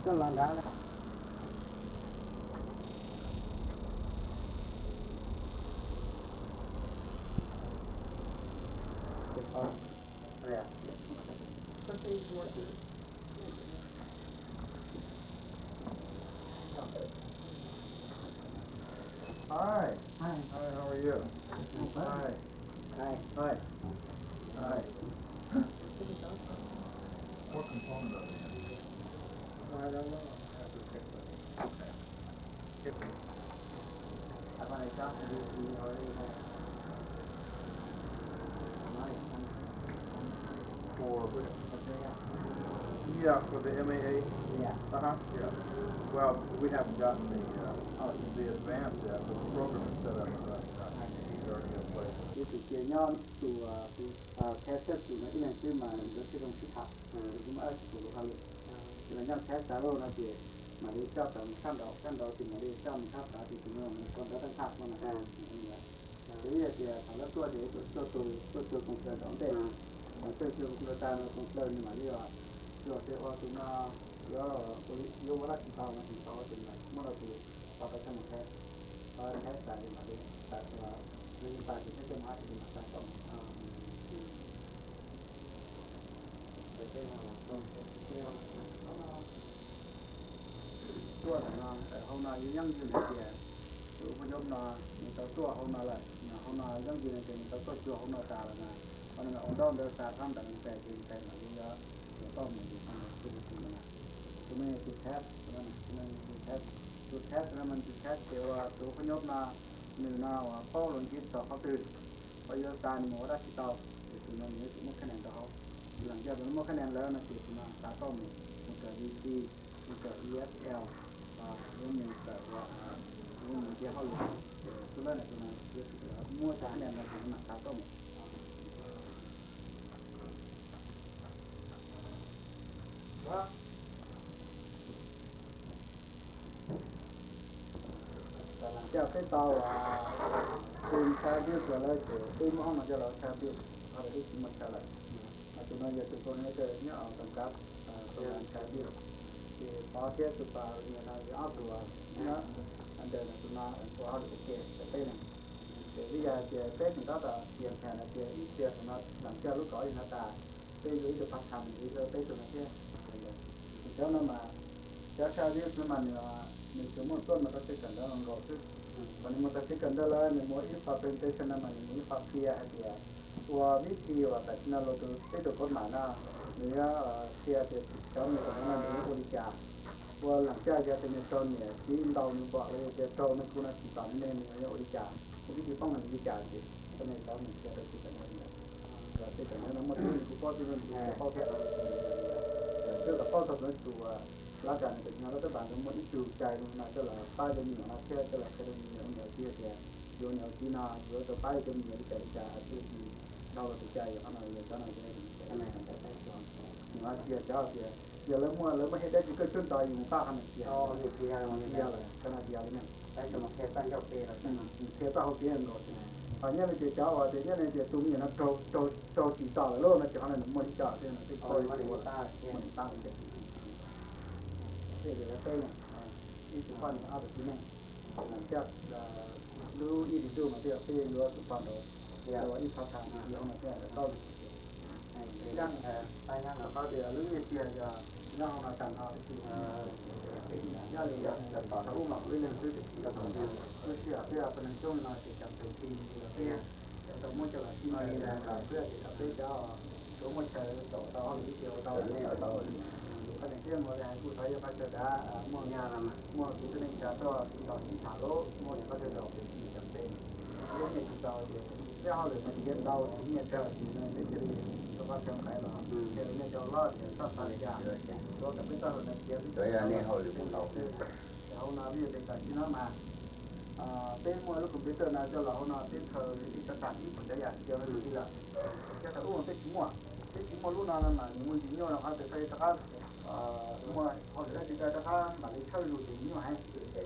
Coj los nrad. Hi. Hi. Hi, how are you? Hi. Hi. Hi. Hi. What component are they in? I don't know. I have to check that. Okay. For which? Yeah, for the M A A. Uh-huh, yeah. Well, we haven't gotten the, uh, the advance yet, but the program is set up, uh, he's already in place. Ib tug cia nyob tus, tus, Thaib Teb tus no ib leeg xwb mas nkawd sib zoo sib tham, kuj muaj dab tsi kuj lus hauj lwm. Ces los nyob Thaib tas lawm no ces mam li coj tawm mus sab nraud, sab nraud ces mam li coj mus thab tav ces tus no mus rau nrad taj thaj no na. Ces ib yam tias thaum lawv tuaj ces tuaj, tuaj cuag koom tawm nraud ntej, mas tuaj cuag koom tawm tas no koom tawm nws mam li os, cuag tias ua tus no yuav, yuav ua dab tsi tau no ces tau ces mam muab rau tus tau rau coj mus Thaib, tau Thaib tas ces mam li tas, lawv yeej tas ces thiaj coj mus hab ces mam tas coj mus. Tuaj ntawm no, hauv no yog yeeb yog hais tias tus uas nyob no nws tau tuaj hauv no lawm, hauv no yeeb yog hais tias nws tau tuaj cuag hauv no tas lawm na, qhov no ua ntaub ntawv tas thab ntawv tes ces tes mam li yuav, yuav toj mus ces qhov no tus tus no, tus no yog tus test, tus no yog tus test, tus test no mas tus test ces uas tus uas nyob no nws no uas paub lus English tau qhov twg, qhov yuav xav nws mus ua dab tsi tau, ces tus no nws yuav tsum muaj khab nees rau hauv. Ces leej twg muaj khab nees lawm no ces tus no xav tau mus, mus kawm V C, mus kawm E S L, yuav mus kawm, yuav mus nrhiav hauj lwm, ces xwb lawm no tus no yuav tsum muaj khab nees no ces nws mam xav tau mus. Ces peb tau, peb tau chaw pw lawm ces peb muab hoob no coj los chaw pw, ho lawv twb tsis muaj chaw lawm. Mas tus no yog tus coordinator nyob tom qab, tus chaw pw, ces pov thiab tus pas niam no yog ob tug nyob ntawm tus no ua hauj lwm ua ke rau peb no. Ces vim yog tias peb tseem tab tom tias pham no tias ib txhia thaum no lam coj lub kaum ib no tas, peb yuav ib tug part time li rau peb tug no thiab. Ces cov no mas cov chaw pw no mas nws, nws tsuas muaj tuaj mus rau txij kawm ntawv los nkaus xwb. Thaum nws mus rau txij kawm ntawv lawm nws muaj ib qho presentation no mas nws muaj ib qho qhia hais tias ua vib thi uas tam sim no los tus peb tus kod mam no, nws yuav qhia tias cov me nyuam no nws yuav ua li cas, ua lam caj yog tias nws raug niam txiv ntaus nws npom los yog tias raug neeg khu no tsis tom nws ne nws yuav ua li cas, ua vib thi poob nws li cas ces cov no cov nws qhia rau txij kawm ntawv li ntawd. Txij kawm ntawv no muaj tib neeg kuj paub tib neeg kuj paub thiab. Twb kom paub txog tus, tus lab kas nws tam sim no lawv twb pab nws muaj ib tug cai no coj los pab cov me nyuam no thiab coj los qhia rau me nyuam niam txiv tias yus niam txiv no yuav tau pab cov me nyuam li cas li cas thiaj li dhau los tus cai yog qhov no yog cov no yog nws hais tias cov tias yog lawv muaj, lawv muaj ib dab tsi koj cuab ntxov yus mus pab qhov no tias, tias lawm cov no tias li ne, qhia txoj hauv kev nkaus. Ho nyob li tias cov uas tias nyob li tias tus me nyuam no raug, raug tsim txom lawm lauj no ces qhov no nws muaj li cas thiab no tej, muaj li cas, tej li peb ib tug poj niam ob tug txiv neej, coj lub ib tug ntuj mas twb yog peb yuav tus poj nrauj, ua ib part time li hauv no thiab tau li. Yog qhov tias lub ib tiag yog nyob hauv no tag nrho tib si. Yog li ntawd thaum ub mas kuv ib leeg xwb tiam sis lub sij hawm peb ua peb neeg coob li no ces cov tes thi li los peb tau muab coj los sib ntsib li ntawd, kuv yog tias kom peb cov tsuas muaj chaw tau ua tau, ua tau, ua tau. Qhov tseem ceeb ua li hais kuj xav yog qhov chaw dav, muaj, muaj kuv tib neeg tsa tuaj sib ntaus sib tham lawm, muaj li qhov chaw zaum ces tsis cam peb, peb nyiaj tsis txaus ces peb hauj lwm no nrhiav ntau tsis nyiaj tsawg ces no peb cia li rau qhov chaw nqaim los nrhiav li nej cov hluas ces txhob xav li cas, tsuav kom peb txoj hauj lwm no khiav xwb. Ces hauv no vim tias tam sim no mas peb muaj lub computer no coj los hauv no peb khaws ib co tam ib puas cov yam tsis yog li lawm. Thiab thaum ub peb tsis muaj, peb tsis muaj lub no no mas nws muaj ntsis nyuaj rau qhov tias koj yuav rov qab muaj hauj lwm dab tsi koj rov qab mam li tshawb zus ces nyuaj heev.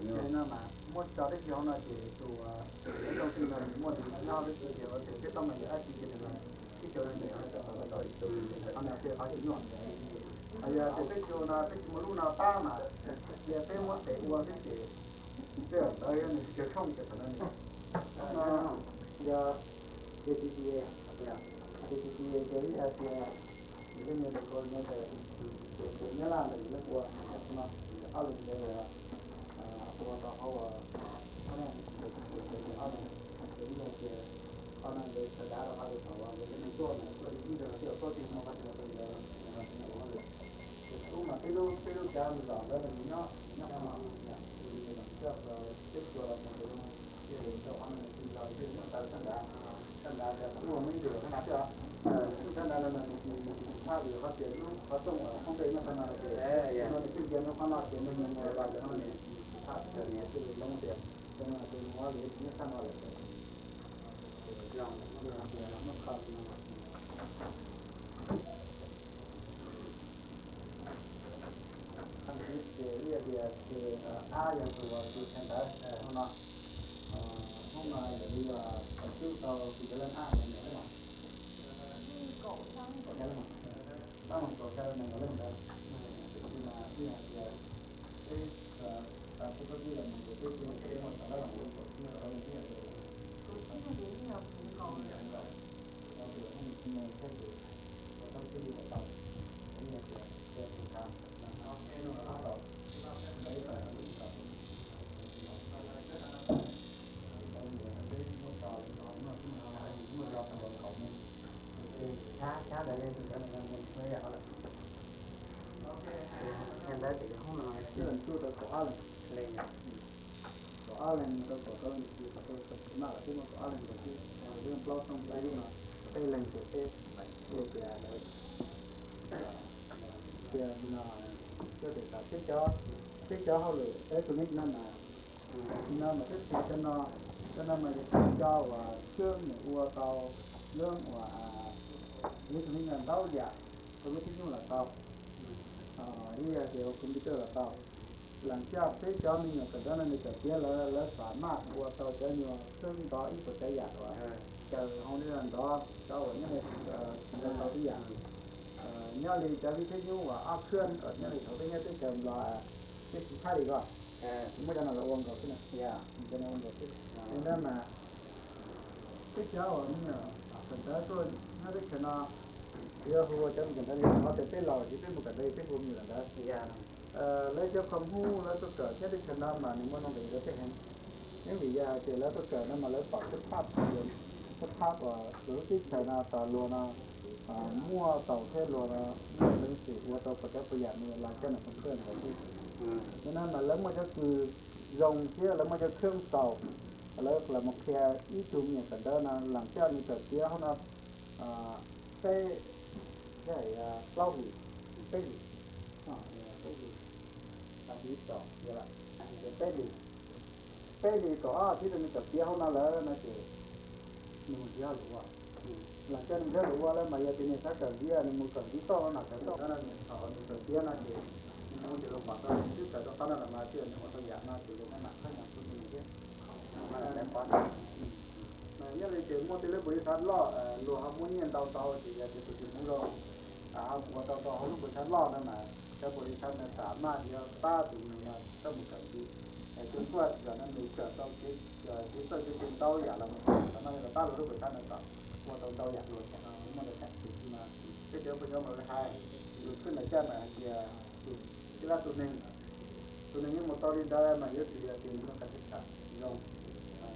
Yog li no mas muab tso tib si hauv no ces tus, tus tau tij no nws muaj tus nyob tib si ces ua tias peb tau mas yam dab tsi ces nws los sib Qhov no tias qhov tsis nyuaj. Hos yog tias peb tsis ua no, peb tsis muaj lub no pab mas, yog peb muab tes ua xwb ces tej zaum ntawd yog nws tsis tsawg khoom ces thaum ntawd nws, yog, yog T T A, T T A ces ib yam tias, yus tej me tes ko me tes, ces Nyab Laj ntawd yus lej ua no, ob leeg ntawd ua rau qhov uas, ob leeg, ces ib yam tias, qhov no ntes sawv dav rau qhov tias thaum uas ntes tuaj mas tuaj ib ntawd los twb tuaj tib no qhov tias ua ntawd, ces ub mas peb lub, peb lub cav zom ntawd nws nyob, nyob qhov no, nws los coj peb tsuas los mus ntawd, ces thaum qhov no nws tsis los ces nws tawm sab nrad, sab nrad tias kuv ua muaj ib tug los sab nrad xwb os. Sab nrad no mas nws tsis, nws tsis thab vim qhov tias lub qhov rooj uas phooj ywg nyob qhov no ces, no nws twb cia nyob qhov no ces nws mus los ces qhov no nws tsis thab, ces nws thiaj li loob tias, ces no ces nws ua li nyob sab no lawm. Ces ib yam tias ces, a, yog tus uas tus chaw ntawd hauv no, hnub no yog li yog tau cub tau tus cov leej ab ntawd nws leej, kaum xya leej, tab mas kaum xya leej nees nkaum leej ntawd, tab sis mas ib yam tias peb, peb tub tib los mus ces peb kuj muaj tau lab los mus kaum xya leej ib yam tias, tab sis mas tus me thiab ces ua tau txij li ua tau, ib yam tias tus khav, tab tau, ntawd ib tau ntawd ib tau. Ntawd ces hoob no tsuj tau kaum ob leeg, kaum ob leeg rau kaum rau leej, tsis tau tau tsis maj los twb muaj kaum ob leeg ntawd xwb, twb plaub xyoo ib no, peb leeg ces peb, ib tias lawv, tias no, peb tias peb cov, peb cov hauj lwm peb tus neeg no mas, no mas peb tsis cov no, cov no mas yog cov uas khwb nws ua tau lub uas, lub tus neeg no ntau yam, rau lub tib nyuj los tau, ib yam tias ua computer los tau. Lam coj peb cov me nyuam kawm ntawv no nws kawm tiav lawv, lawv xam maj ua tau cov nyuag khwb ntov ib puas tsav yam uas caws hauv nrov, cov uas nyob li tau tib yam. Nyob li cov viv thib nyuj uas ob khwb, nyob li thaum peb nyob teb chaws Nplog, peb tsis thab li ko, tsis muab cov no los ua nkaus xwb na, cov no ua nkaus xwb. Li ntawd mas peb cov uas me nyuam kawm ntawv tuaj nyob teb chaws no, yuav hu ua cov me nyuam kawm ntawv li, qhov tias peb laus ces peb mus kawm ntawv peb hu me nyuam kawm ntawv. Lawv cov khoom hu lawv tuaj kawm nyob teb chaws no mas nws muaj nuj nqis rau peb heev. Yeej vim yog hais tias lawv tuaj kawm no mas lawv pom xab phab, xab phab uas luag lub teb chaws no tos luag no muaj taus thiab luag no muaj peev xwm ua tau puas tsav puas yam nws los coj nws khoom kawm ntawv xwb. Yog no mas lawv muaj cov kws zoo thiab lawv muaj cov khwb xaus, lawv los mus qhia ib tug me nyuam kawm ntawv no lam coj nws kawm tiav hauv no peb, plaub hlis, peb hlis, peb hlis, peb hlis, peb hlis kaum ob txhiab rau nws kawm tiav hauv no lawm no ces nws mus nrhiav hauj lwm ua. Lam coj nws nrhiav hauj lwm ua lawm mas yog tias nws xav kawm ntxiv nws mus kawm ntxiv txoj no na, kawm txoj no nws thaum nws kawm tiav no ces nws mus ces luag pom tau nws twb kawm tau qhov no lawm mas thiaj nws ua tau yam no ces luag muab mam qhab nyas rau nws thiab. Nyob li ces muaj tej lub npaum li xav loj luag ho muab nyiaj ntau ntau ces yog tias tus twg hmoov zoo ho mus ua tau rau hauv lub npaum li xav loj no mas cov npaum li xav no xam maj yuav pab tus nws no txawj mus kawm ntxiv. Cov tuaj zaum no nws kawm tau kev, kev txawj kev ntau yam los mus, xam maj yuav los pab luag lub npaum li xav no kom ua tau ntau yam luag muaj ntau yam. Tiam sis mas peb cov phooj ywg mas lawv hais, tus khwb ntawd caj mas hais tias tus tij laug tus neeg, tus neeg yeej mus tau li ntawd mas yuav tsum yog tias nws muaj kav tsij tham zoo,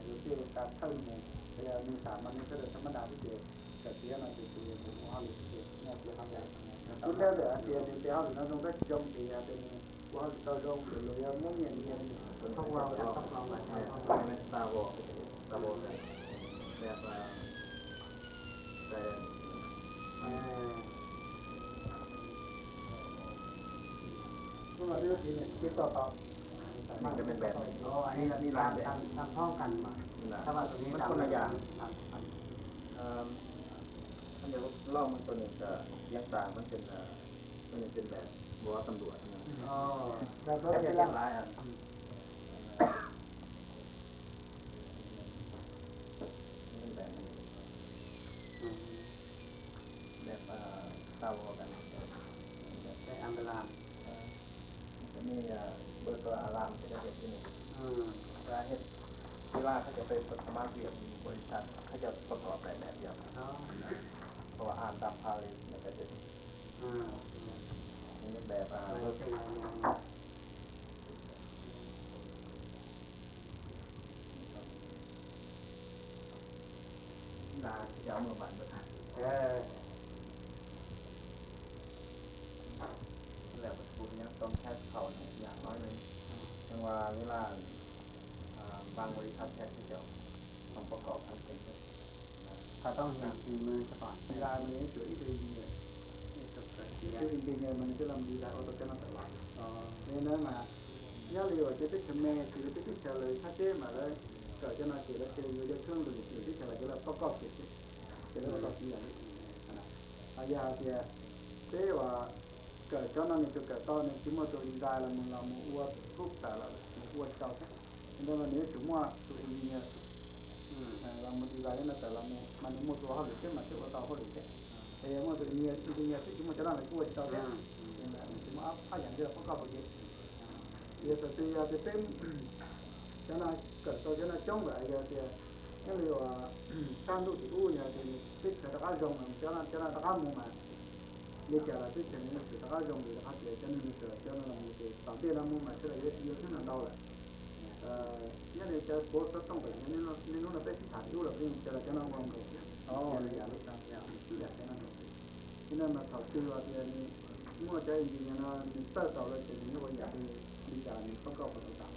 yuav tsum kav thawj mus, yog nws xam mas nws sawv daws tham mab nas xwb ces kawm tiav no ces tus ua hauj lwm ces nyob tiav hauj lwm. Kuv nrhiav lawm hais tias nws ntes hauj lwm no zoo thiab tsis zoo ces yog tias nws ua hauj lwm tau zoo ces luag yuav muab nyiaj ntsia li. Tus no twb tau tau. Nó là, nó có những tên là giám sát, có những tên là của tầm luật nữa. Các cái lái à. Những tên là của tầm luật. Xa vô cái này cho, cái alarm. Cái này, à, bật cái alarm cho cái việc như này. Và hiện cái là các cái về phần smart việc, bật sẵn các cái phần có cái đẹp vậy. Đó. Có an tâm pha lên là cái việc. Những cái đẹp, à, là cái mưa bắn được. Là một cuốn nhắn trong các phòng này, dạ nói lên. Nhưng mà nghĩa là, à, bằng với thật thật cái kiểu không có có phần trình hết. Thaum tau hais tsis mus tsis pom. Design mas nws yuav tsum ib tug engineer, ib tug engineer mas nws thiaj li mus design ua tau cov no tawm los. Li ntawd mas nyob li uas cov teb chaws me, tsis li cov teb chaws lawv thaj teb mas lawv kawm cov no ces lawv cia li yuav cov khab lwm teb chaws los cov lawv pab koj kiag xwb, ces lawv ua tau tsis yam li. Ho yog hais tias peb uas kawm cov no nws tsuas kawm tau, nws tsis muaj tus design los mus los mus ua hub tawm los mus ua tsis tau thiab. Li ntawd mas nws yuav tsum muaj tus engineer los mus design cov no tawm los mus mas nws muaj tus hauj lwm thiab mas thiaj ua tau hauj lwm thiab. Es yog muaj tus engineer xwb tsis muaj cov no los kuj ua tsis tau thiab. Ces ntawd nws tsis muaj ob yam li pab koj pab kiag. Yog thaum twg yog tias peb cov no kawm tau cov no coob lawm yog tias nyob li uas kaj ntug tim ub yog tias nws teb chaws rov qab zoo mas cov no rov qab mus mas li cas los teb chaws nws yuav tsum rov qab zoo vim rau qhov tias cov neeg nws kawm cov no los mus ces tom ntej no mus mas sawv daws yuav ib yam ntau lawm. Nyob li cov puav xov tooj pem niaj hnub no peb sib tham tim ub los peb yeej xav tias cov no ua nkaus thiab, ib yam li, ib yam cov no nkaus xwb. Li no mas thaum twg uas tias nws muaj cov engineer no nws txawj tau lawm ces nws yuav ua yam li, li cas los nws pab koj puas tau tas.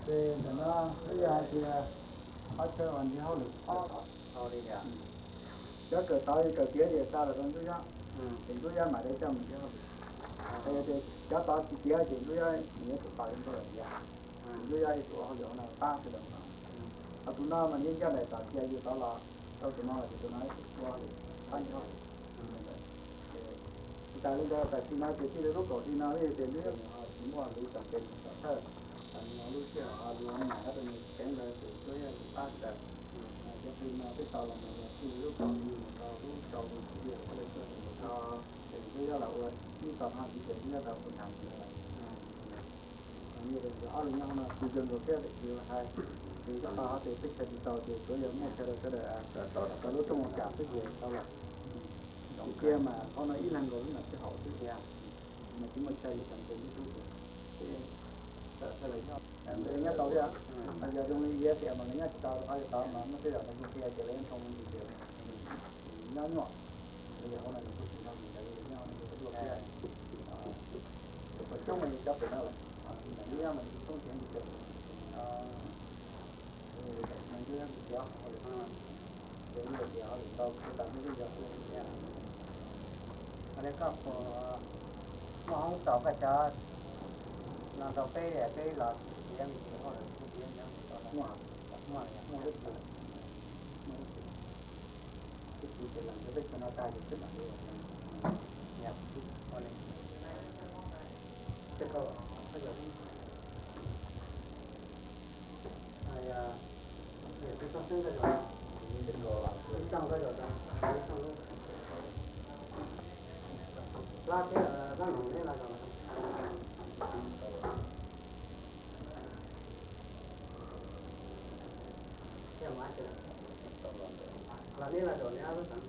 Ces ntawm no peb yog hais tias qhov chaw uas nrhiav hauj lwm, cov kawm tau kawm tiav ces xa los rau Ntsuab Yaj, ces Ntsuab Yaj mam li coj mus nrhiav hauj lwm. Cov tod tsis tiav ces Ntsuab Yaj nws yuav tsum tos li ntawd lawm tiag. Ntsuab Yaj yuav tsum ua hauj lwm no pab sawv daws no. Ho tus no mas nws yeej ncaj nraim tom cia yus tod los rau tus no los ces tus no yuav tsum ua hauj lwm pab nrhiav hauj lwm. Tsis tas li ntawd tam sim no ces tij laug lub kaum hli no vim tias Ntsuab Yaj nws ho tsis muaj lub txom tes tom thawj, nws lub sij hawm ho nws ho nyiam rau nws tsev ntawd ces Ntsuab Yaj yuav tsum pab sawv daws. Cov hli no peb tau los mus yog tij laug lub kaum hli mus rau lub rau hli, tij laug tuaj mus tau, ces Ntsuab Yaj los ua ib tog no tiv ces Ntsuab Yaj tau tus nrag ntawd lawm. Ob lub nyob no tsis zoo nkaus thiab, tsis hais, ces tsis tau hais tias peb chaw tsis tau ces tsuav yog muaj chaw rau sawv daws tau lub rooj ua kam xwb ces tau lawm. Ib tiag mas qhov no ib leeg nkaus xwb mas tsis haum xwb tiag, mas tsis muaj chaw yuav tau ntes lub tub ces peb tawm sawv daws nyob, lawv nyob tau thiab. Yog zoo li Iab tias mas lawv nyob tsis tau rau qhov yog tau mas muaj tej zaum lawv mus qhia ces lawv yeej thoo mus ntsis ces nyob nyuaj. Yog hauv no yus kuj tsis nrog mus ntawd, yus nyob no yus kuj dua thiab. Cov coob mas yus cov pem no lawm, ntawm lub nyob mas yus coob ces yus coob. Mas yus cov, ces yus tias ho lwm ntau kuj tas lub yog thiab. Ho li koj puas muaj hoob txaus koj cov no rau peb, peb los txiav me ntsis hauj lwm kuj txiav nyob tau los muaj, muaj lub txim, muaj lub txim. Tus txiv ces los nrog peb cov no tag ces twb mam li ua li. Yog, ua li. Ces koj, koj yog, yog tus txog xeeb koj yog, ib txog koj yog, ib txog lub, plab thiab dab no neb los yog. Thiab mas los neb los yog neb ob lub xeem.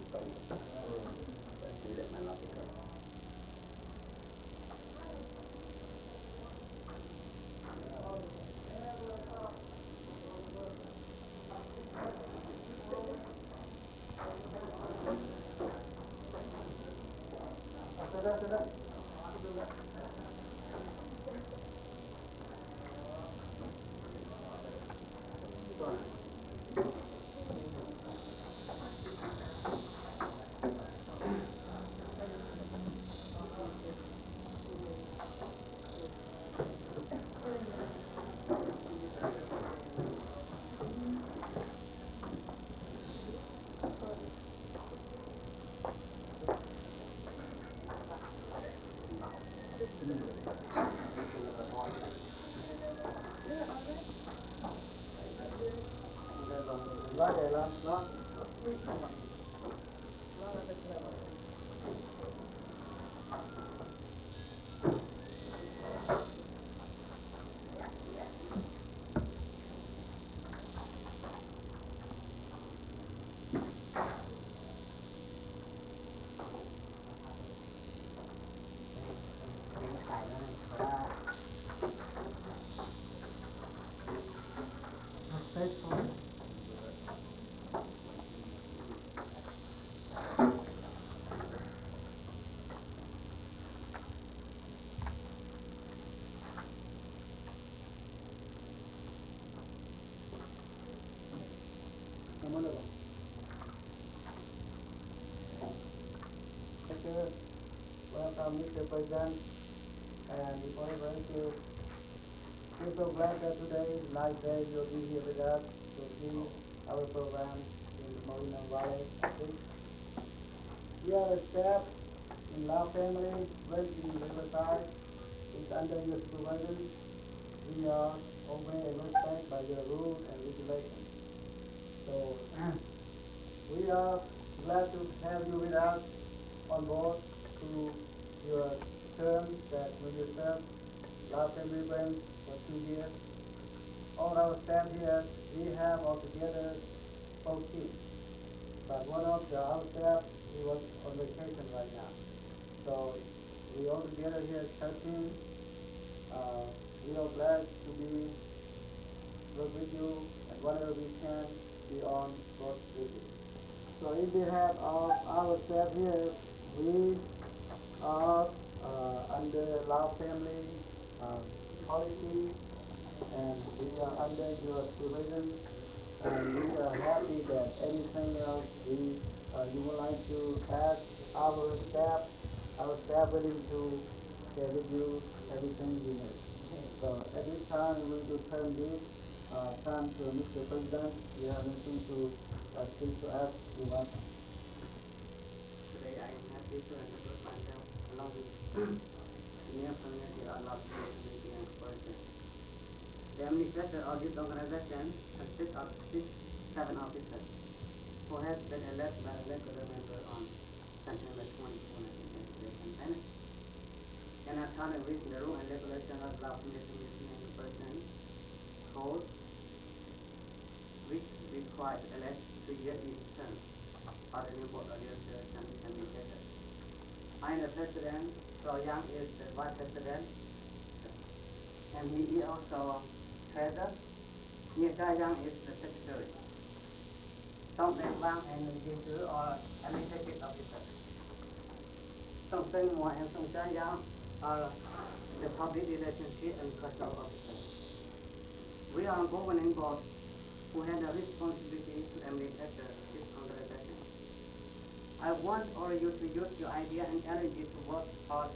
Thank you. Welcome, Mister President. And before I introduce you, we're so glad that today is a nice day you'll be here with us to see our program in the Moreno Valley. We are a staff in Lao family, raised in Riverside, is under your supervision. We are obey and respect by your rules and regulations. So we are glad to have you with us on board to your term that when you serve Lao family branch for two years. All our staff here, we have altogether four kids, but one of the, our staff, he was on vacation right now. So we all together here, thirteen, uh, we are glad to be work with you, and whatever we can, we on board with you. So in behalf of our staff here, we are uh, under Lao family uh, policy, and we are under your supervision, and we are happy that anything else we, uh, you would like to ask our staff, our staff willing to share with you everything you need. So at this time, we will turn this uh, time to Mister President. You have anything to uh, speak to us? You want? Today I am happy to introduce myself along with the new community of Lao community and person. The administrator of this organization consists of six, seven officers who has been elected by the regular member on September twenty-four, nineteen seventy-seven. In accordance with the rule and regulation of Lao community and person code, which requires at least two years each term of the new board of directors and administrators. I am the president, Frau Yang is the vice president, and he is also treasurer. Nyiaj Tsa Yang is the secretary. Tong Deng Wang and Yin Tzu are administrative officers. Tong Seng Muang and Song Chan Yang are the public relationship and cultural officers. We are governing board who have the responsibility to administer this organization. I want all you to use your idea and energy to work hard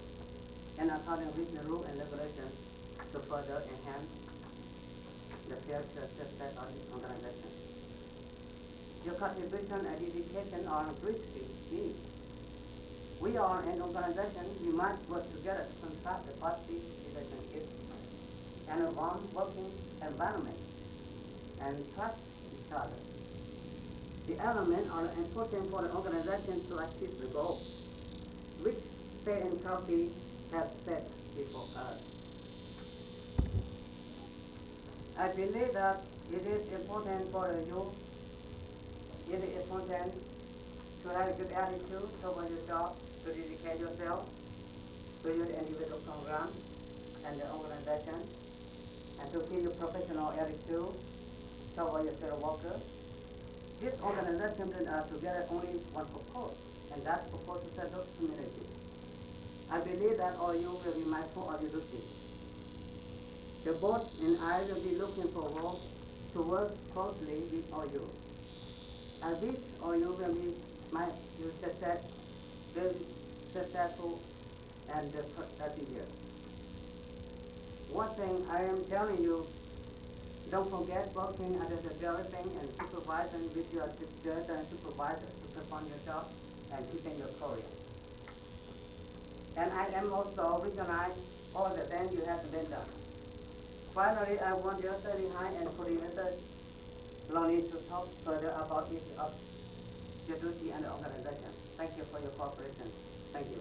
and according with the rule and regulations to further enhance the future success of this organization. Your contribution and dedication are greatly needed. We are an organization, we must work together to construct a positive relationship and a warm working environment and trust each other. The elements are important for the organization to achieve the goal, which State and County have set before us. I believe that it is important for you, it is important to have a good attitude toward your job, to dedicate yourself to your individual program and the organization, and to keep your professional attitude toward your fellow workers. This organization brings us together only one purpose, and that's purpose to serve the community. I believe that all you will be mindful of your duty. The board and I will be looking forward to work closely with all you. I wish all you will be my your success, very successful and the productive year. One thing I am telling you, don't forget working under the direction and supervision with your director and supervisor to perform your job and keeping your career. And I am also recognized all the things you have been done. Finally, I want your Secretary and coordinator Lonnie to talk further about each of your duty and organization. Thank you for your cooperation. Thank you.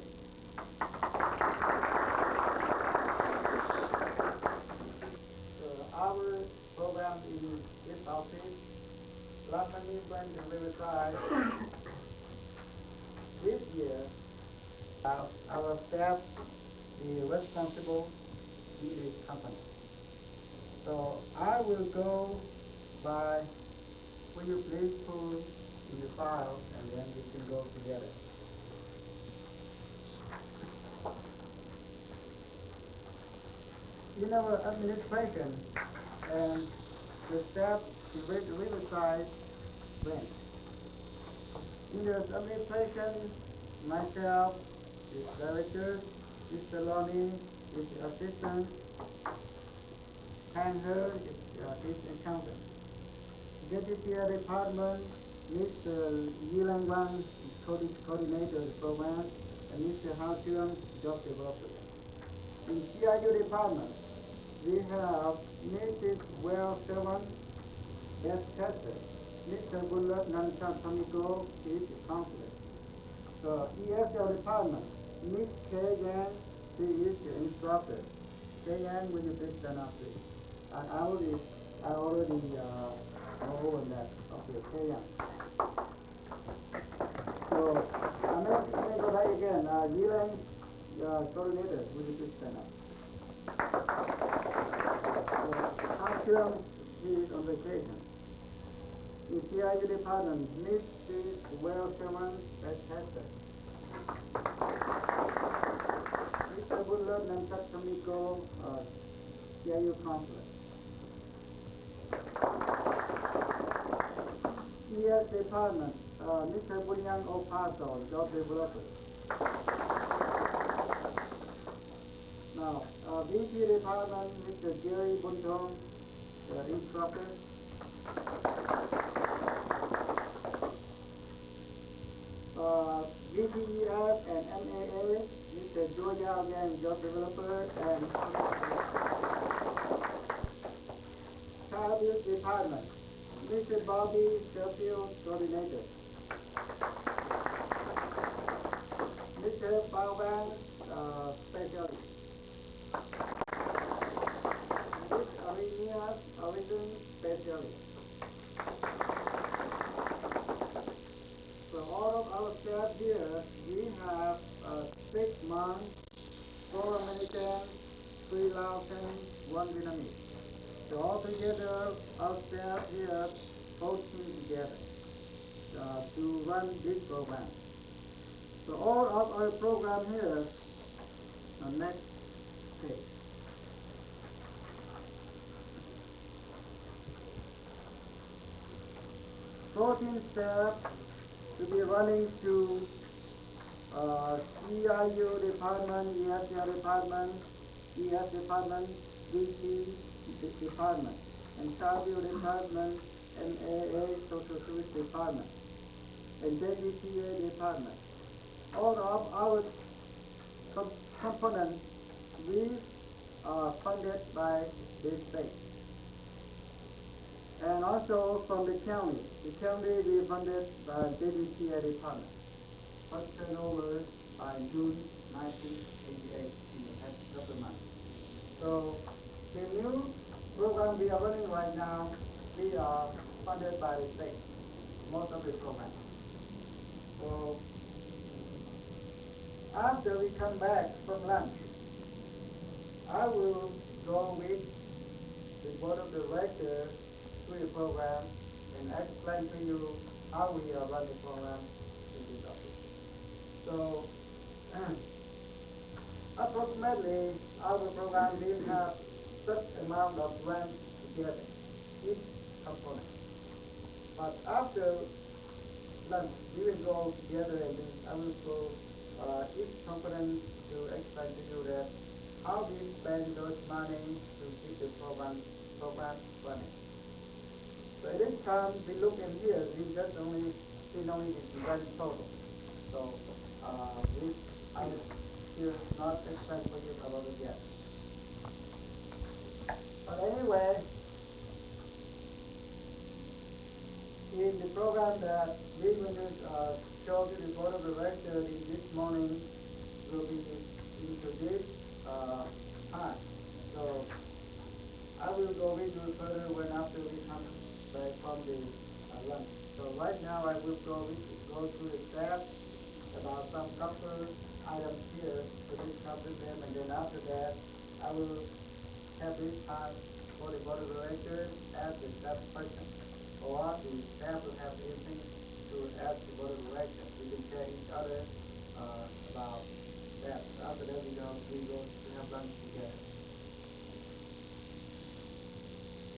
Uh, our program in this office, Lafani Branch in Riverside, this year, uh, our staff be responsible in this company. So I will go by, will you please pull in the file and then we can go together. In our administration and the staff in Ri- Riverside Branch. In the administration, myself, the director, Mister Lonnie, is the assistant, Tang He is the assistant accountant. Deputy department, Mister Yilang Wang, coordi- coordinator of the program, and Mister Hao Chuang, job developer. In C I U department, we have Missus Well Seven, best tester, Mister Bunlot Namchan Tomiko, he is a counselor. So E S L department, Miss K Yang, she is the instructor. K Yang, will you please stand up, please? I already, I already uh, know all of that. Okay, K Yang. So, uh, let me go back again. Uh, Yilan, uh, coordinator, will you please stand up? So, Hao Chuang, he is on vacation. In C I U department, Missus Well Sherman, best tester. Mister Bunlot Namchat Tomiko, uh, C I U counselor. E S department, uh, Mister Bunyang Opaso, job developer. Now, uh, V P department, Mister Jerry Buntong, uh, instructor. Uh, V P E S and M A A, Mister Joya again, job developer and Child Abuse Department, Mister Bobby Sheffield, coordinator. Mister Bao Bang, uh, specialist. Miss Arrhenius, origin specialist. So all of our staff here, we have uh, six months, four American, three Laotian, one Vietnamese. So altogether, our staff here fourteen together uh, to run this program. So all of our program here, uh, next page. Fourteen staff to be running to uh, C I U department, E S L department, E S department, D C de- department, and Child Abuse department, M A A, social service department, and Z D T A department. All of our com- components we are funded by the state. And also from the county, the county we funded by Z D T A department. First turnover by June nineteen eighty-eight in the past couple months. So the new program we are running right now, we are funded by the state, most of the program. So after we come back from lunch, I will go with the board of directors through the program and explain to you how we are running the program in this office. So approximately, our program will have such amount of grants together, each component. But after lunch, we will go together and then I will go uh, each component to explain to you that how we spend those money to give the program, program running. So at this time, we look in here, we just only, we only the grand total. So uh, we, I, Not explain for you about it yet. But anyway, in the program that we will uh, show to the board of directors in this morning will be into this uh, time. So I will go with you further when after we come back from the uh, lunch. So right now I will go with, go through the steps about some couple items here to discuss with them, and then after that I will have this time for the board of directors ask the staff question, or the staff will have anything to ask the board of directors. We can share each other uh, about that. After that we go, we go to have lunch together.